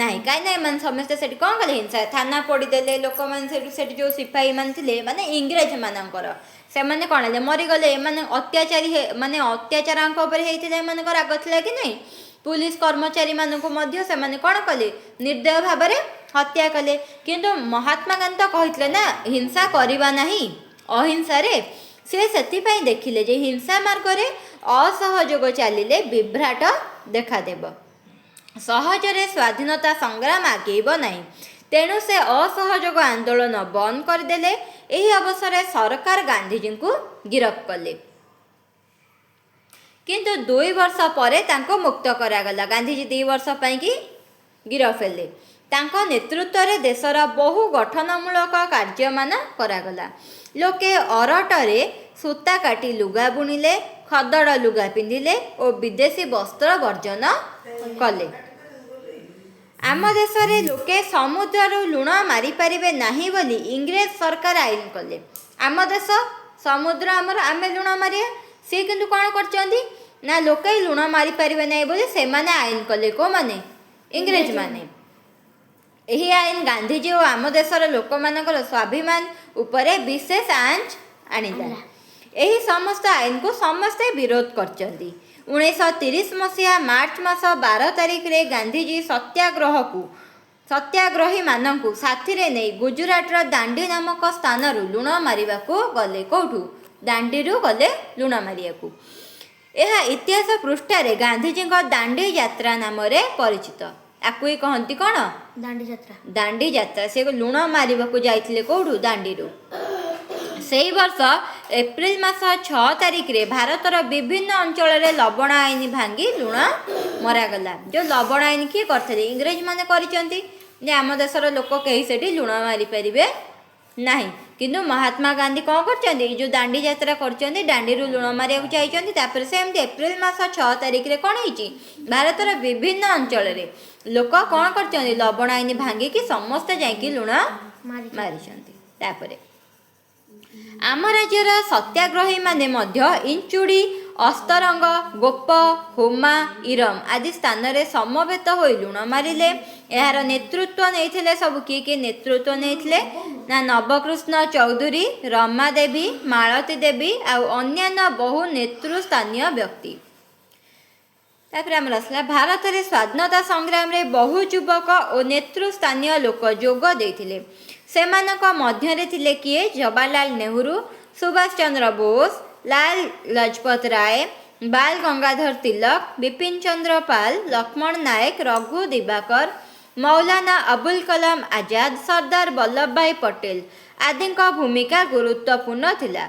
ନାହିଁ। କାହିଁକିନା ଏମାନେ ସମସ୍ତେ ସେଠି କ'ଣ କଲେ? ହିଂସା, ଥାନା ପୋଡ଼ିଦେଲେ। ଲୋକମାନେ ସେଠି ଯେଉଁ ସିପାହୀମାନେ ଥିଲେ, ମାନେ ଇଂରେଜମାନଙ୍କର, ସେମାନେ କ'ଣ ହେଲେ? ମରିଗଲେ। ଏମାନେ ଅତ୍ୟାଚାରୀ, ମାନେ ଅତ୍ୟାଚାରଙ୍କ ଉପରେ ହେଇଥିଲା, ଏମାନଙ୍କ ରାଗ ଥିଲା କି ନାହିଁ? ପୁଲିସ କର୍ମଚାରୀମାନଙ୍କୁ ମଧ୍ୟ ସେମାନେ କ'ଣ କଲେ? ନିର୍ଦ୍ଦୟ ଭାବରେ ହତ୍ୟା କଲେ। କିନ୍ତୁ ମହାତ୍ମା ଗାନ୍ଧୀ ତ କହିଥିଲେ ନା ହିଂସା କରିବା ନାହିଁ, ଅହିଂସାରେ। ସେ ସେଥିପାଇଁ ଦେଖିଲେ ଯେ ହିଂସା ମାର୍ଗରେ ଅସହଯୋଗ ଚାଲିଲେ ବିଭ୍ରାଟ ଦେଖାଦେବ, ସହଜରେ ସ୍ୱାଧୀନତା ସଂଗ୍ରାମ ଆଗେଇବ ନାହିଁ। ତେଣୁ ସେ ଅସହଯୋଗ ଆନ୍ଦୋଳନ ବନ୍ଦ କରିଦେଲେ। ଏହି ଅବସରରେ ସରକାର ଗାନ୍ଧିଜୀଙ୍କୁ ଗିରଫ କଲେ, କିନ୍ତୁ 2 ବର୍ଷ ପରେ ତାଙ୍କୁ ମୁକ୍ତ କରାଗଲା। ଗାନ୍ଧିଜୀ 2 ବର୍ଷ ପାଇଁକି ଗିରଫ ହେଲେ। ତାଙ୍କ ନେତୃତ୍ୱରେ ଦେଶର ବହୁ ଗଠନମୂଳକ କାର୍ଯ୍ୟମାନ କରାଗଲା। ଲୋକେ ଅରଟରେ ସୂତା କାଟି ଲୁଗା ବୁଣିଲେ, ଖଦଡ଼ ଲୁଗା ପିନ୍ଧିଲେ ଓ ବିଦେଶୀ ବସ୍ତ୍ର ବର୍ଜନ କଲେ। ଆମ ଦେଶରେ ଲୋକେ ସମୁଦ୍ରରୁ ଲୁଣ ମାରିପାରିବେ ନାହିଁ ବୋଲି ଇଂରେଜ ସରକାର ଆଇନ କଲେ। ଆମ ଦେଶ ସମୁଦ୍ର ଆମର, ଆମେ ଲୁଣ ମାରିବା। ସିଏ କିନ୍ତୁ କ'ଣ କରିଛନ୍ତି ନା, ଲୋକେ ଲୁଣ ମାରିପାରିବେ ନାହିଁ ବୋଲି ସେମାନେ ଆଇନ କଲେ। କେଉଁମାନେ? ଇଂରେଜମାନେ। ଏହି ଆଇନ ଗାନ୍ଧିଜୀ ଓ ଆମ ଦେଶର ଲୋକମାନଙ୍କର ସ୍ୱାଭିମାନ ଉପରେ ବିଶେଷ ଆଞ୍ଚ ଆଣିଲା। ଏହି ସମସ୍ତ ଆଇନକୁ ସମସ୍ତେ ବିରୋଧ କରିଛନ୍ତି। 1930 ମସିହା ମାର୍ଚ୍ଚ ମାସ 12 ତାରିଖରେ ଗାନ୍ଧିଜୀ ସତ୍ୟାଗ୍ରହୀମାନଙ୍କୁ ସାଥିରେ ନେଇ ଗୁଜୁରାଟର ଦାଣ୍ଡି ନାମକ ସ୍ଥାନରୁ ଲୁଣ ମାରିବାକୁ ଗଲେ। କେଉଁଠୁ? ଦାଣ୍ଡିରୁ ଗଲେ ଲୁଣ ମାରିବାକୁ। ଏହା ଇତିହାସ ପୃଷ୍ଠାରେ ଗାନ୍ଧିଜୀଙ୍କ ଦାଣ୍ଡି ଯାତ୍ରା ନାମରେ ପରିଚିତ। ଆକୁ ହିଁ କହନ୍ତି କ'ଣ? ଦାଣ୍ଡି ଯାତ୍ରା। ଦାଣ୍ଡି ଯାତ୍ରା। ସେ ଲୁଣ ମାରିବାକୁ ଯାଇଥିଲେ। କେଉଁଠୁ? ଦାଣ୍ଡିରୁ। ସେଇ ବର୍ଷ ଏପ୍ରିଲ ମାସ 6 ତାରିଖରେ ଭାରତର ବିଭିନ୍ନ ଅଞ୍ଚଳରେ ଲବଣ ଆଇନ ଭାଙ୍ଗି ଲୁଣ ମରାଗଲା। ଯେଉଁ ଲବଣ ଆଇନ କିଏ କରିଥିଲେ? ଇଂରେଜମାନେ କରିଛନ୍ତି ଯେ ଆମ ଦେଶର ଲୋକ କେହି ସେଠି ଲୁଣ ମାରିପାରିବେ ନାହିଁ। କିନ୍ତୁ ମହାତ୍ମା ଗାନ୍ଧୀ କ'ଣ କରିଛନ୍ତି? ଏଇ ଯେଉଁ ଦାଣ୍ଡି ଯାତ୍ରା କରିଛନ୍ତି, ଦାଣ୍ଡିରୁ ଲୁଣ ମାରିବାକୁ ଯାଇଛନ୍ତି। ତାପରେ ସେ ଏମିତି ଏପ୍ରିଲ ମାସ 6 ତାରିଖରେ କ'ଣ ହେଇଛି? ଭାରତର ବିଭିନ୍ନ ଅଞ୍ଚଳରେ ଲୋକ କ'ଣ କରିଛନ୍ତି? ଲବଣ ଆଇନ ଭାଙ୍ଗିକି ସମସ୍ତେ ଯାଇକି ଲୁଣ ମାରିଛନ୍ତି। ତାପରେ ଆମ ରାଜ୍ୟର ସତ୍ୟାଗ୍ରହୀମାନେ ମଧ୍ୟ ଇଞ୍ଚୁଡ଼ି, ଅସ୍ତରଙ୍ଗ, ଗୋପ, ହୋମା, ଇରମ ଆଦି ସ୍ଥାନରେ ସମବେତ ହୋଇ ଲୁଣ ମାରିଲେ। ଏହାର ନେତୃତ୍ୱ ନେଇଥିଲେ ସବୁ କିଏ କିଏ ନେତୃତ୍ୱ ନେଇଥିଲେ ନା, ନବକୃଷ୍ଣ ଚୌଧୁରୀ, ରମା ଦେବୀ, ମାଳତୀ ଦେବୀ ଆଉ ଅନ୍ୟାନ୍ୟ ବହୁ ନେତୃସ୍ଥାନୀୟ ବ୍ୟକ୍ତି। ତାପରେ ଆମର ଆସିଲା, ଭାରତରେ ସ୍ୱାଧୀନତା ସଂଗ୍ରାମରେ ବହୁ ଯୁବକ ଓ ନେତୃସ୍ଥାନୀୟ ଲୋକ ଯୋଗ ଦେଇଥିଲେ। ସେମାନଙ୍କ ମଧ୍ୟରେ ଥିଲେ କିଏ? ଜବାହରଲାଲ ନେହେରୁ, ସୁଭାଷ ଚନ୍ଦ୍ର ବୋଷ, ଲାଲ ଲଜପତ ରାୟ, ବାଲ ଗଙ୍ଗାଧର ତିଲକ, ବିପିନ ଚନ୍ଦ୍ର ପାଲ, ଲକ୍ଷ୍ମଣ ନାୟକ, ରଘୁ ଦିବାକର, ମୌଲାନା ଅବୁଲ କଲାମ ଆଜାଦ, ସର୍ଦ୍ଦାର ବଲ୍ଲଭ ଭାଇ ପଟେଲ ଆଦିଙ୍କ ଭୂମିକା ଗୁରୁତ୍ୱପୂର୍ଣ୍ଣ ଥିଲା।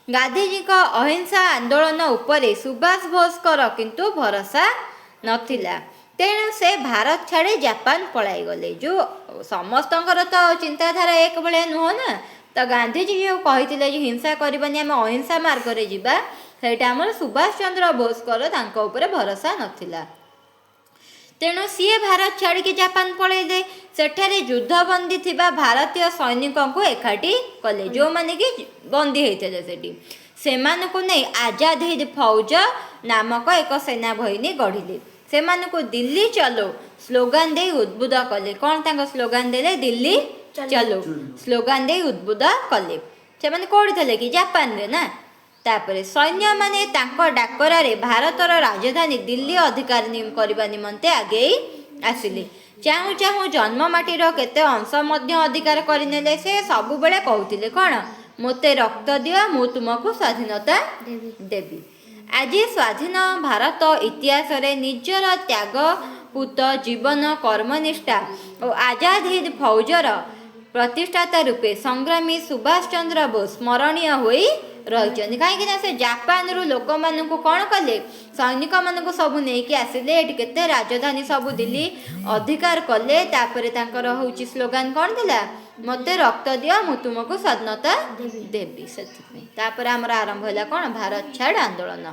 ଗାନ୍ଧିଜୀଙ୍କ ଅହିଂସା ଆନ୍ଦୋଳନ ଉପରେ ସୁଭାଷ ବୋଷଙ୍କର କିନ୍ତୁ ଭରସା ନଥିଲା। ତେଣୁ ସେ ଭାରତ ଛାଡ଼ି ଜାପାନ ପଳାଇଗଲେ। ଯେଉଁ ସମସ୍ତଙ୍କର ତ ଚିନ୍ତାଧାରା ଏକ ଭଳିଆ ନୁହଁ ନା। ତ ଗାନ୍ଧିଜୀ ଯେଉଁ କହିଥିଲେ ଯେ ହିଂସା କରିବାନି, ଆମେ ଅହିଂସା ମାର୍ଗରେ ଯିବା, ସେଇଟା ଆମର ସୁଭାଷ ଚନ୍ଦ୍ର ବୋଷଙ୍କର ତାଙ୍କ ଉପରେ ଭରସା ନଥିଲା। ତେଣୁ ସିଏ ଭାରତ ଛାଡ଼ିକି ଜାପାନ ପଳେଇଲେ। ସେଠାରେ ଯୁଦ୍ଧବନ୍ଦୀ ଥିବା ଭାରତୀୟ ସୈନିକଙ୍କୁ ଏକାଠି କଲେ, ଯେଉଁମାନେ କି ବନ୍ଦୀ ହେଇଥିଲେ ସେଠି। ସେମାନଙ୍କୁ ନେଇ ଆଜାଦ ହିନ୍ଦ ଫୌଜ ନାମକ ଏକ ସେନାବାହିନୀ ଗଢ଼ିଲେ। ସେମାନଙ୍କୁ "ଦିଲ୍ଲୀ ଚଲୋ" ସ୍ଲୋଗାନ ଦେଇ ଉଦ୍ବୁଦ୍ଧ କଲେ। କ'ଣ ତାଙ୍କ ସ୍ଲୋଗାନ ଦେଲେ? "ଦିଲ୍ଲୀ ଚଲୋ" ସ୍ଲୋଗାନ ଦେଇ ଉଦ୍ବୁଦ୍ଧ କଲେ। ସେମାନେ କେଉଁଠି ଥିଲେ କି? ଜାପାନରେ ନା। ତାପରେ ସୈନ୍ୟମାନେ ତାଙ୍କ ଡାକରାରେ ଭାରତର ରାଜଧାନୀ ଦିଲ୍ଲୀ ଅଧିକାର କରିବା ନିମନ୍ତେ ଆଗେଇ ଆସିଲେ। ଚାହୁଁ ଚାହୁଁ ଜନ୍ମମାଟିର କେତେ ଅଂଶ ମଧ୍ୟ ଅଧିକାର କରିନେଲେ। ସେ ସବୁବେଳେ କହୁଥିଲେ କ'ଣ? "ମୋତେ ରକ୍ତ ଦିଅ, ମୁଁ ତୁମକୁ ସ୍ୱାଧୀନତା ଦେବି।" ଦେବି। ଆଜି ସ୍ୱାଧୀନ ଭାରତ ଇତିହାସରେ ନିଜର ତ୍ୟାଗପୂତ ଜୀବନ, କର୍ମନିଷ୍ଠା ଓ ଆଜାଦ ହିନ୍ଦ ଫୌଜର ପ୍ରତିଷ୍ଠାତା ରୂପେ ସଂଗ୍ରାମୀ ସୁଭାଷ ଚନ୍ଦ୍ର ବୋଷ ସ୍ମରଣୀୟ ହୋଇ ରହିଛନ୍ତି। କାହିଁକି ନା ସେ ଜାପାନରୁ ଲୋକମାନଙ୍କୁ କ'ଣ କଲେ? ସୈନିକମାନଙ୍କୁ ସବୁ ନେଇକି ଆସିଲେ। ଏଠି କେତେ ରାଜଧାନୀ ସବୁ ଦିଲ୍ଲୀ ଅଧିକାର କଲେ। ତାପରେ ତାଙ୍କର ହେଉଛି ସ୍ଲୋଗାନ କ'ଣ ଥିଲା? "ମୋତେ ରକ୍ତ ଦିଅ, ମୁଁ ତୁମକୁ ସ୍ୱାଧୀନତା ଦେବି।" ଦେବି। ସେଥିପାଇଁ ତାପରେ ଆମର ଆରମ୍ଭ ହେଲା କ'ଣ? ଭାରତ ଛାଡ଼ ଆନ୍ଦୋଳନ।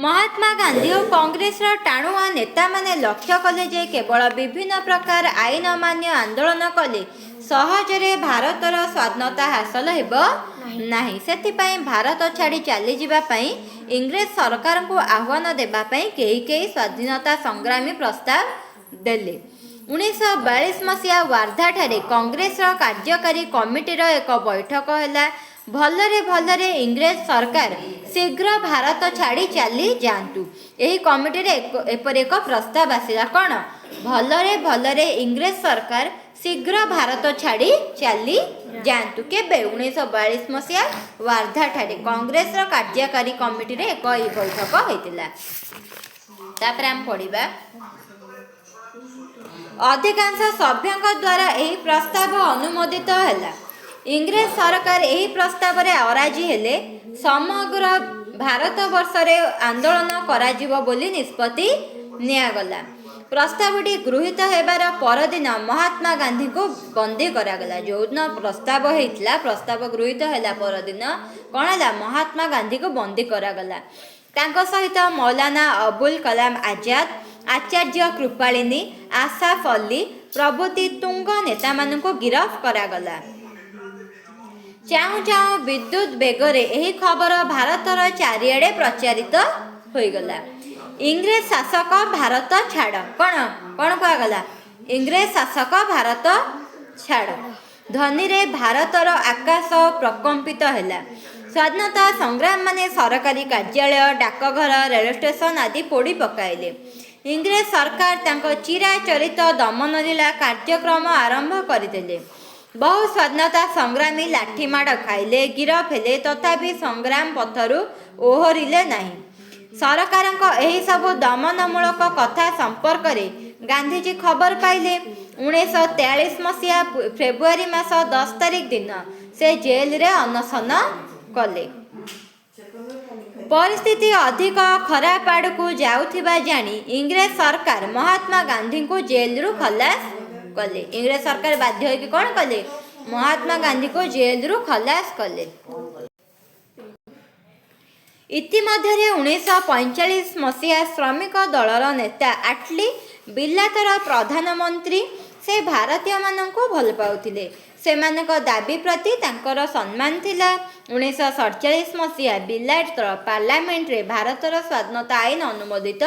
ମହାତ୍ମା ଗାନ୍ଧୀ ଓ କଂଗ୍ରେସର ଟାଣୁଆ ନେତାମାନେ ଲକ୍ଷ୍ୟ କଲେ ଯେ କେବଳ ବିଭିନ୍ନ ପ୍ରକାର ଆଇନ ଅମାନ୍ୟ ଆନ୍ଦୋଳନ କଲେ ସହଜରେ ଭାରତର ସ୍ୱାଧୀନତା ହାସଲ ହେବ ନାହିଁ। ସେଥିପାଇଁ ଭାରତ ଛାଡ଼ି ଚାଲିଯିବା ପାଇଁ ଇଂରେଜ ସରକାରଙ୍କୁ ଆହ୍ୱାନ ଦେବା ପାଇଁ କେହି କେହି ସ୍ୱାଧୀନତା ସଂଗ୍ରାମୀ ପ୍ରସ୍ତାବ ଦେଲେ। 1942 ମସିହା ୱାର୍ଦ୍ଧାଠାରେ କଂଗ୍ରେସର କାର୍ଯ୍ୟକାରୀ କମିଟିର ଏକ ବୈଠକ ହେଲା। ଭଲରେ ଭଲରେ ଇଂରେଜ ସରକାର ଶୀଘ୍ର ଭାରତ ଛାଡ଼ି ଚାଲି ଯାଆନ୍ତୁ, ଏହି କମିଟିରେ ଏପରି ଏକ ପ୍ରସ୍ତାବ ଆସିଲା। କ'ଣ? ଭଲରେ ଭଲରେ ଇଂରେଜ ସରକାର ଶୀଘ୍ର ଭାରତ ଛାଡ଼ି ଚାଲି ଯାଆନ୍ତୁ। କେବେ? 1942 ମସିହା ୱାର୍ଦ୍ଧାଠାରେ କଂଗ୍ରେସର କାର୍ଯ୍ୟକାରୀ କମିଟିରେ ଏକ ଏହି ବୈଠକ ହେଇଥିଲା। ତାପରେ ଆମେ ପଢ଼ିବା, ଅଧିକାଂଶ ସଭ୍ୟଙ୍କ ଦ୍ୱାରା ଏହି ପ୍ରସ୍ତାବ ଅନୁମୋଦିତ ହେଲା। ଇଂରେଜ ସରକାର ଏହି ପ୍ରସ୍ତାବରେ ଅରାଜି ହେଲେ। ସମଗ୍ର ଭାରତବର୍ଷରେ ଆନ୍ଦୋଳନ କରାଯିବ ବୋଲି ନିଷ୍ପତ୍ତି ନିଆଗଲା। ପ୍ରସ୍ତାବଟି ଗୃହୀତ ହେବାର ପରଦିନ ମହାତ୍ମା ଗାନ୍ଧୀଙ୍କୁ ବନ୍ଦୀ କରାଗଲା। ଯେଉଁଦିନ ପ୍ରସ୍ତାବ ହେଇଥିଲା, ପ୍ରସ୍ତାବ ଗୃହୀତ ହେଲା ପରଦିନ କ'ଣ ହେଲା? ମହାତ୍ମା ଗାନ୍ଧୀଙ୍କୁ ବନ୍ଦୀ କରାଗଲା। ତାଙ୍କ ସହିତ ମୌଲାନା ଅବୁଲ କଲାମ ଆଜାଦ, ଆଚାର୍ଯ୍ୟ କୃପାଳିନୀ, ଆସାଫ ଅଲ୍ଲୀ ପ୍ରଭୃତି ତୁଙ୍ଗ ନେତାମାନଙ୍କୁ ଗିରଫ କରାଗଲା। ଚାହୁଁ ଚାହୁଁ ବିଦ୍ୟୁତ୍ ବେଗରେ ଏହି ଖବର ଭାରତର ଚାରିଆଡ଼େ ପ୍ରଚାରିତ ହୋଇଗଲା। ଇଂରେଜ ଶାସକ ଭାରତ ଛାଡ଼। କ'ଣ କ'ଣ କୁହାଗଲା? ଇଂରେଜ ଶାସକ ଭାରତ ଛାଡ଼ ଧ୍ୱନିରେ ଭାରତର ଆକାଶ ପ୍ରକମ୍ପିତ ହେଲା। ସ୍ୱାଧୀନତା ସଂଗ୍ରାମୀମାନେ ସରକାରୀ କାର୍ଯ୍ୟାଳୟ, ଡାକଘର, ରେଳ ଷ୍ଟେସନ ଆଦି ପୋଡ଼ି ପକାଇଲେ। ଇଂରେଜ ସରକାର ତାଙ୍କ ଚିରାଚରିତ ଦମନଲୀଳା କାର୍ଯ୍ୟକ୍ରମ ଆରମ୍ଭ କରିଦେଲେ। ବହୁ ସ୍ୱାଧୀନତା ସଂଗ୍ରାମୀ ଲାଠିମାଡ଼ ଖାଇଲେ, ଗିରଫ ହେଲେ, ତଥାପି ସଂଗ୍ରାମ ପଥରୁ ଓହରିଲେ ନାହିଁ। ସରକାରଙ୍କ ଏହିସବୁ ଦମନମୂଳକ କଥା ସମ୍ପର୍କରେ ଗାନ୍ଧିଜୀ ଖବର ପାଇଲେ। 1943 ମସିହା ଫେବୃଆରୀ ମାସ 10 ତାରିଖ ଦିନ ସେ ଜେଲରେ ଅନଶନ କଲେ। ପରିସ୍ଥିତି ଅଧିକ ଖରାପ ଆଡ଼କୁ ଯାଉଥିବା ଜାଣି ଇଂରେଜ ସରକାର ମହାତ୍ମା ଗାନ୍ଧୀଙ୍କୁ ଜେଲରୁ ଖଲାସ କଲେ। ଇଂରେଜ ସରକାର ବାଧ୍ୟ ହୋଇକି କ'ଣ କଲେ? ମହାତ୍ମା ଗାନ୍ଧୀଙ୍କୁ ଜେଲରୁ ଖଲାସ କଲେ। ଇତିମଧ୍ୟରେ 1945 ମସିହା ଶ୍ରମିକ ଦଳର ନେତା ଆଟଲି ବିଲାତର ପ୍ରଧାନମନ୍ତ୍ରୀ। ସେ ଭାରତୀୟମାନଙ୍କୁ ଭଲ ପାଉଥିଲେ। ସେମାନଙ୍କ ଦାବି ପ୍ରତି ତାଙ୍କର ସମ୍ମାନ ଥିଲା। 1947 ମସିହା ବିଲାତର ପାର୍ଲାମେଣ୍ଟରେ ଭାରତର ସ୍ୱାଧୀନତା ଆଇନ ଅନୁମୋଦିତ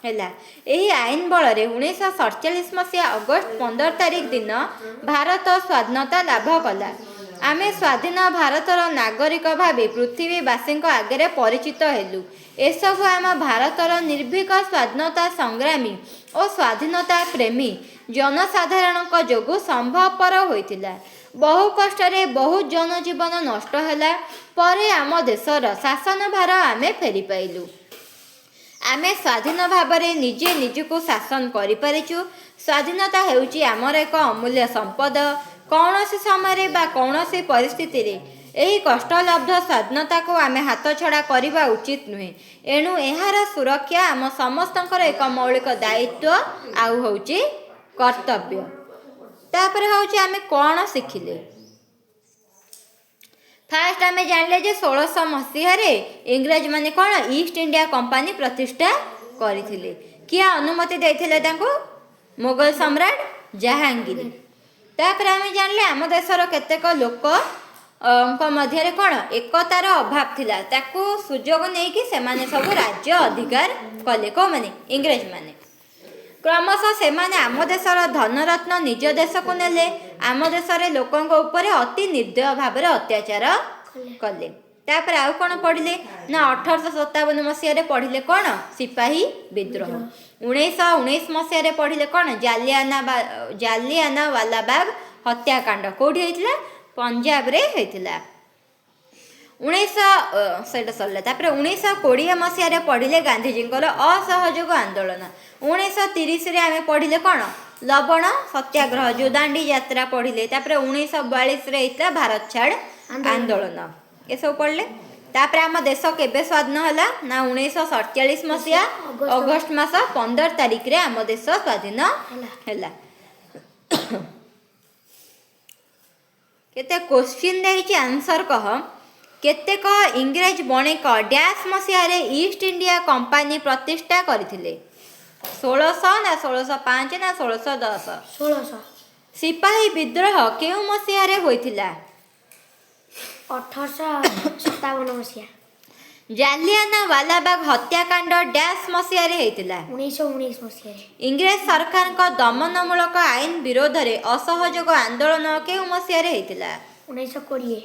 ହେଲା। ଏହି ଆଇନ ବଳରେ 1947 ମସିହା ଅଗଷ୍ଟ 15 ତାରିଖ ଦିନ ଭାରତ ସ୍ୱାଧୀନତା ଲାଭ କଲା। ଆମେ ସ୍ୱାଧୀନ ଭାରତର ନାଗରିକ ଭାବେ ପୃଥିବୀବାସୀଙ୍କ ଆଗରେ ପରିଚିତ ହେଲୁ। ଏସବୁ ଆମ ଭାରତର ନିର୍ଭୀକ ସ୍ୱାଧୀନତା ସଂଗ୍ରାମୀ ଓ ସ୍ୱାଧୀନତା ପ୍ରେମୀ ଜନସାଧାରଣଙ୍କ ଯୋଗୁଁ ସମ୍ଭବପର ହୋଇଥିଲା। ବହୁ କଷ୍ଟରେ ବହୁ ଜନଜୀବନ ନଷ୍ଟ ହେଲା ପରେ ଆମ ଦେଶର ଶାସନଭାର ଆମେ ଫେରି ପାଇଲୁ। ଆମେ ସ୍ୱାଧୀନ ଭାବରେ ନିଜେ ନିଜକୁ ଶାସନ କରିପାରିଛୁ। ସ୍ୱାଧୀନତା ହେଉଛି ଆମର ଏକ ଅମୂଲ୍ୟ ସମ୍ପଦ। କୌଣସି ସମୟରେ ବା କୌଣସି ପରିସ୍ଥିତିରେ ଏହି କଷ୍ଟଲବ୍ଧ ସ୍ୱାଧୀନତାକୁ ଆମେ ହାତଛଡ଼ା କରିବା ଉଚିତ ନୁହେଁ। ଏଣୁ ଏହାର ସୁରକ୍ଷା ଆମ ସମସ୍ତଙ୍କର ଏକ ମୌଳିକ ଦାୟିତ୍ୱ ଆଉ ହେଉଛି କର୍ତ୍ତବ୍ୟ। ତାପରେ ହେଉଛି ଆମେ କ'ଣ ଶିଖିଲେ? ଫାଷ୍ଟ ଆମେ ଜାଣିଲେ ଯେ 1600 ମସିହାରେ ଇଂରେଜମାନେ କ'ଣ ଇଷ୍ଟ ଇଣ୍ଡିଆ କମ୍ପାନୀ ପ୍ରତିଷ୍ଠା କରିଥିଲେ। କିଏ ଅନୁମତି ଦେଇଥିଲେ ତାଙ୍କୁ? ମୋଗଲ ସମ୍ରାଟ ଜାହାଙ୍ଗୀର। ତାପରେ ଆମେ ଜାଣିଲେ ଆମ ଦେଶର କେତେକ ଲୋକଙ୍କ ମଧ୍ୟରେ କ'ଣ ଏକତାର ଅଭାବ ଥିଲା। ତାକୁ ସୁଯୋଗ ନେଇକି ସେମାନେ ସବୁ ରାଜ୍ୟ ଅଧିକାର କଲେ। କେଉଁମାନେ? ଇଂରେଜମାନେ। କ୍ରମଶଃ ସେମାନେ ଆମ ଦେଶର ଧନରତ୍ନ ନିଜ ଦେଶକୁ ନେଲେ। ଆମ ଦେଶରେ ଲୋକଙ୍କ ଉପରେ ଅତି ନିର୍ଦ୍ଦୟ ଭାବରେ ଅତ୍ୟାଚାର କଲେ। ତାପରେ ଆଉ କ'ଣ ପଢ଼ିଲେ ନା 1857 ମସିହାରେ ପଢ଼ିଲେ କ'ଣ ସିପାହୀ ବିଦ୍ରୋହ। 1919 ମସିହାରେ ପଢ଼ିଲେ କ'ଣ ଜାଲିଆନାୱାଲାବାଗ ହତ୍ୟାକାଣ୍ଡ। କେଉଁଠି ହେଇଥିଲା? ପଞ୍ଜାବରେ ହେଇଥିଲା। ଉଣେଇଶହ ସେଇଟା ସରିଲା। ତାପରେ 1920 ମସିହାରେ ପଢ଼ିଲେ ଗାନ୍ଧିଜୀଙ୍କର ଅସହଯୋଗ ଆନ୍ଦୋଳନ। 1930ରେ ଆମେ ପଢ଼ିଲେ କ'ଣ ଲବଣ ସତ୍ୟାଗ୍ରହ, ଯେଉଁ ଦାଣ୍ଡି ଯାତ୍ରା ପଢ଼ିଲେ। ତାପରେ 1942ରେ ହେଇଥିଲା ଭାରତ ଛାଡ଼ ଆନ୍ଦୋଳନ। ଏସବୁ ପଢ଼ିଲେ। ତାପରେ ଆମ ଦେଶ କେବେ ସ୍ୱାଧୀନ ହେଲା ନା 1947 ମସିହା ଅଗଷ୍ଟ ମାସ 15 ତାରିଖରେ ଆମ ଦେଶ ସ୍ୱାଧୀନ ହେଲା। କେତେ କୋଶ୍ଚିନ୍ ଦେଇଛି, ଆନ୍ସର କହ। କେତେକ ଇଂରେଜ ବଣିକ ଡ୍ୟାସ୍ ମସିହାରେ ଇଷ୍ଟ ଇଣ୍ଡିଆ କମ୍ପାନୀ ପ୍ରତିଷ୍ଠା କରିଥିଲେ? 1600 ନା 1605 ନା 1610? 1600। ସିପାହୀ ବିଦ୍ରୋହ କେଉଁ ମସିହାରେ ହୋଇଥିଲା? 1857 ମସିହା। ଜାଲିଆନାୱାଲାବାଗ ହତ୍ୟାକାଣ୍ଡ ଡ୍ୟାସ୍ ମସିହାରେ ହେଇଥିଲା? 1919 ମସିହାରେ। ଇଂରେଜ ସରକାରଙ୍କ ଦମନମୂଳକ ଆଇନ ବିରୋଧରେ ଅସହଯୋଗ ଆନ୍ଦୋଳନ କେଉଁ ମସିହାରେ ହେଇଥିଲା? 1920।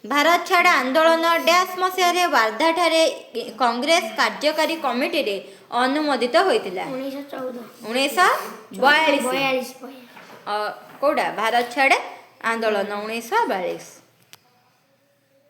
ଭାରତ ଛାଡ଼ ଆନ୍ଦୋଳନ ଡ୍ୟାସ୍ ମସିହାରେ ୱାର୍ଦ୍ଧାଠାରେ କଂଗ୍ରେସ କାର୍ଯ୍ୟକାରୀ କମିଟିରେ ଅନୁମୋଦିତ ହୋଇଥିଲା? 1914। 1942। 42। କେଉଁଟା? ଭାରତ ଛାଡ଼ ଆନ୍ଦୋଳନ 1942।